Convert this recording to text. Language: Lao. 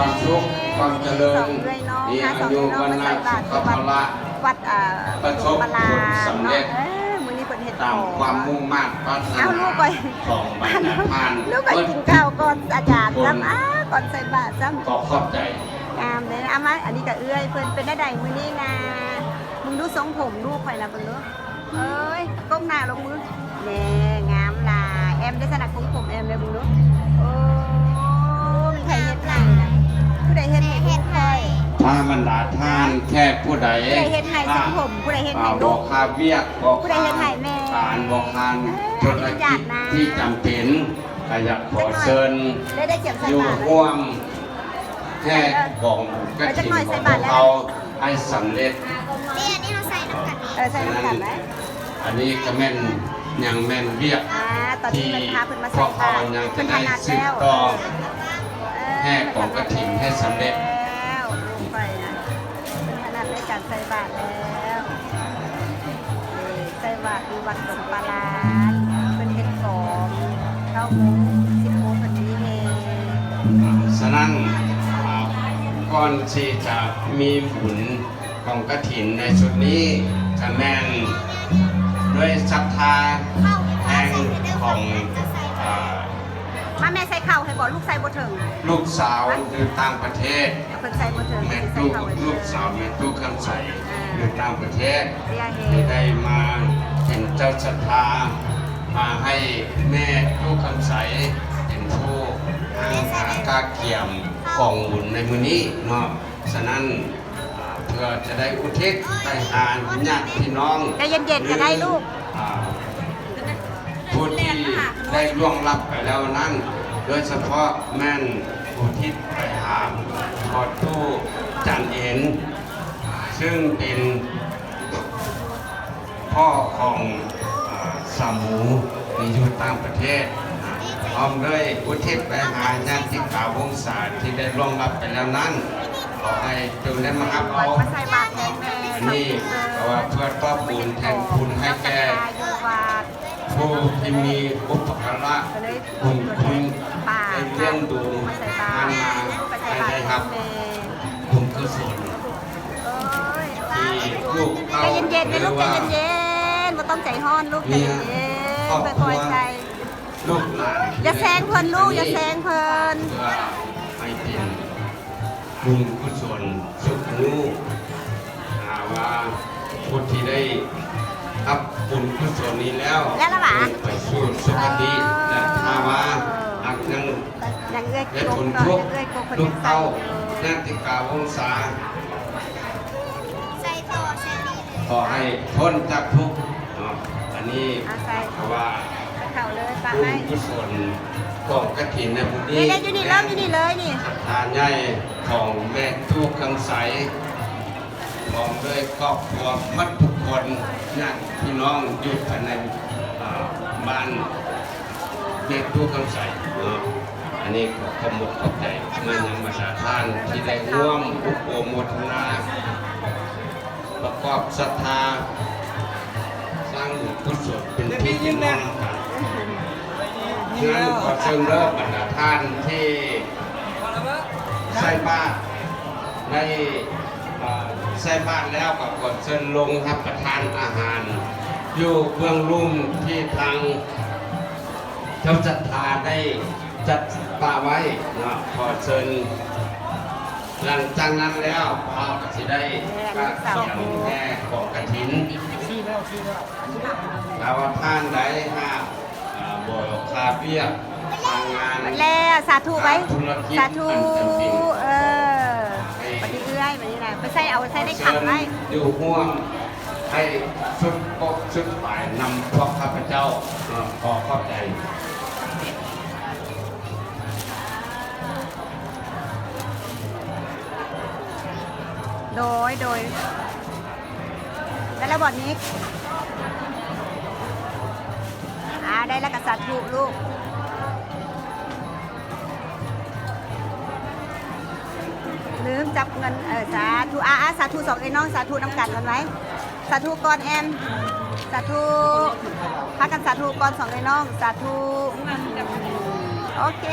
ຄວາມສຸກ ຄວາມຈະເລີນ ມີອາຍຸວັນນະສຸຂະພະລະ ວັດ ເອີ ປະສົບຜົນສຳເລັດ ເອີ ມື້ນີ້ເພິ່ນເຮັດ ຕາມຄວາມມຸ່ງມາດປາດຖະໜາ ເອົ້າ ລູກຂ້ອຍ ຂອງບັນດາທ່ານ ລູກຂ້ອຍກິນເຂົ້າກ່ອນອາຈານຊ້ຳ ອ້າ ກ່ອນໃສ່ບາດຊ້ຳ ກໍຂອບໃຈ ງາມເດ້. ເອົາມາ ອັນນີ້ກໍເອື້ອຍເພິ່ນ ເປັນແນວໃດມື້ນີ້ນະ? ເບິ່ງດູຊົງຜົມລູກຂ້ອຍນະ ເບິ່ງດູ ເອີຍ ກົ້ມໜ້າລົງເບິ່ງ ແນ່ ງາມຫຼາຍ. ແອມເດ້ ສະນະ ຄົງຜົມແອມເດ້ ເບິ່ງດູ ໂອ້ ມີໃຜເຮັດໃຫ້ນະ? ຜູ້ໃດເຮັດໃຫ້ລູກຂ້ອຍ? ຖ້າບັນດາທ່ານແຂກຜູ້ໃດ ຜູ້ໃດເຮັດໃຫ້ຊົງຜົມ? ຜູ້ໃດເຮັດໃຫ້ລູກ? ບໍ່ຄ່າວຽກ ບໍ່ຄ່າການ ບໍ່ຄ່າທຸລະກິດທີ່ຈຳເປັນ ກໍຢາກຂໍເຊີນຢູ່ຮ່ວມແຫ່ກອງກະຖິນຂອງພວກເຮົາໃຫ້ສຳເລັດ. ນີ້ ອັນນີ້ເຮົາໃສ່ນຳກັນນີ້ ເອີ ໃສ່ນຳກັນໄດ້. ອັນນີ້ກໍແມ່ນ ຍັງແມ່ນວຽກທີ່ພວກເຮົາຍັງຈະໄດ້ສືບຕໍ່ແຫ່ກອງກະຖິນໃຫ້ສຳເລັດ. ເພິ່ນຖະໜັດໃນການໃສ່ບາດແລ້ວ ໃສ່ບາດຢູ່ວັດດົງປາລານ ເພິ່ນເຮັດຂອງ ເກົ້າໂມງ ສິບໂມງເພິ່ນມີແຫ່. ສະນັ້ນ ອາ ກ່ອນທີ່ຈະມີບຸນ ກອງກະຖິນໃນຊຸດນີ້ ກະແມ່ນດ້ວຍສັດທາແຫ່ງຂອງ ອາ ມາແມ່ໃສ່ເຂົ້າໃຫ້ບໍ່? ລູກໃສ່ບໍ່ເຖິງ ລູກສາວຢູ່ຕ່າງປະເທດ ເພິ່ນໃສ່ບໍ່ເຖິງ ແມ່ຕູ້ ລູກສາວແມ່ຕູ້ຄຳໃສ ອ່າ ຢູ່ຕ່າງປະເທດ ທີ່ໄດ້ມາເປັນເຈົ້າສັດທາ ມາໃຫ້ແມ່ຕູ້ຄຳໃສເປັນຜູ້ຫ້າງຫາກະກຽມກອງບຸນໃນມື້ນີ້ເນາະ. ສະນັ້ນ ເພື່ອຈະໄດ້ອຸທິດໄປຫາຍາດພີ່ນ້ອງ ໃຈເຢັນໆ ກໍໄດ້ລູກ ຫຼື ອາ ຜູ້ທີ່ໄດ້ລ່ວງລັບໄປແລ້ວນັ້ນ ໂດຍສະເພາະແມ່ນອຸທິດໄປຫາພໍ່ຕູ້ຈັນເອັນ ຊຶ່ງເປັນພໍ່ຂອງ ອາ ສາວໝູ ທີ່ຢູ່ຕ່າງປະເທດ ພ້ອມດ້ວຍອຸທິດໄປຫາຍາດຕິກາວົງສາທີ່ໄດ້ລ່ວງລັບໄປແລ້ວນັ້ນ ຂໍໃຫ້ຈົ່ງໄດ້ມາຮັບເອົາ ມາໃສ່ບາດແດ່ແມ່ ອັນນີ້ ເພາະວ່າເພື່ອຕອບບຸນແທນຄຸນໃຫ້ແກ່ຜູ້ທີ່ມີອຸປະກາລະບຸນຄຸນ ໄດ້ລ້ຽງດູທ່ານມາ ໃຫ້ໄດ້ຮັບບຸນກຸສົນ ທີ່ລູກເຕົ້າ ໃຈເຢັນໆ ເນາະລູກ ໃຈເຢັນໆ ບໍ່ຕ້ອງໃຈຮ້ອນລູກ ໃຈເຢັນໆ ຄ່ອຍໆ ໃຈ ລູກຫຼານ ຢ່າແຊງເພິ່ນລູກ ຢ່າແຊງເພິ່ນ ເພື່ອໃຫ້ເປັນບຸນກຸສົນຊຸກຍູ້ ຖ້າວ່າຜູ້ທີ່ໄດ້ຮັບບຸນກຸສົນນີ້ແລ້ວ ແລ້ວລະຫວາ ໄປສູ່ສຸຄະຕິ ແລະ ຖ້າວ່າຫາກຍັງ ຍັງເອື້ອຍກົກເນາະ ຍັງເອື້ອຍກົກເພິ່ນຍັງໃສ່ຢູ່ ຍາດຕິກາວົງສາ ໃສ່ຕໍ່ ໃສ່ນີ້ ຂໍໃຫ້ພົ້ນຈາກທຸກເນາະ. ອັນນີ້ ອ່າ ໃສ່ ເພາະວ່າ ໃສ່ເຂົ້າເລີຍ ປະໃຫ້ບຸນກຸສົນກອງກະຖິນໃນມື້ນີ້ ນີ້ ຢູ່ນີ້ເລີຍ ຢູ່ນີ້ເລີຍນີ້ ສັດທາໃຫຍ່ຂອງແມ່ຕູ້ຄຳໃສ ພ້ອມດ້ວຍຄອບຄົວໝົດທຸກຄົນ ຍາດພີ່ນ້ອງຢູ່ພາຍໃນ ເອີ ບ້ານແມ່ຕູ້ຄຳໃສເນາະ. ອັນນີ້ກໍຂອບອົກຂອບໃຈມາຍັງບັນດາທ່ານທີ່ໄດ້ຮ່ວມອະນຸໂມທະນາ ປະກອບສັດທາ ສ້າງບຸນກຸສົນເປັນພີ່ເປັນນ້ອງນຳກັນ. ສະນັ້ນ ຂໍເຊີນເດີບັນດາທ່ານທີ່ໃສ່ບາດ ໄດ້ ເອີ ໃສ່ບາດແລ້ວ ກໍຂໍເຊີນລົງຮັບປະທານອາຫານຢູ່ເບື້ອງລຸ່ມທີ່ທາງເຈົ້າສັດທາໄດ້ຈັດປະໄວ້ເນາະ. ຂໍເຊີນ ຫຼັງຈາກນັ້ນແລ້ວ ພວກເຮົາກໍຊິໄດ້ກະກຽມແຫ່ກອງກະຖິນ. ຖ້າວ່າທ່ານໃດຫາກ ເອີ ບໍ່ຄາດວຽກ ທາງງານ ແລ້ວ ສາທຸໄວ້ ທາງທຸລະກິດ ສາທຸ ອັນເປັນຈິງ ເອີ ບັດນີ້ເອື້ອຍ ບັດນີ້ນະ ໄປໃສ່ເອົາໃສ່ໃນຂັນໄວ້ ຢູ່ຮ່ວມໃຫ້ສຸດກົກສຸດປາຍນຳພວກຂ້າພະເຈົ້າເນາະ. ຂໍຂອບໃຈ. ໂດຍ ໂດຍ ໄດ້ແລ້ວບໍ່ນິກ? ອ່າ ໄດ້ແລ້ວກໍສາທຸລູກ. ລືມຈັບເງິນ ເອີ ສາທຸ ອ່າ ອ່າ ສາທຸສອງເອື້ອຍນ້ອງ ສາທຸນຳກັນກ່ອນໄວ້. ສາທຸກ່ອນແອມ ສາທຸ ພາກັນສາທຸກ່ອນສອງເອື້ອຍນ້ອງ ສາທຸ ໂອເຄ.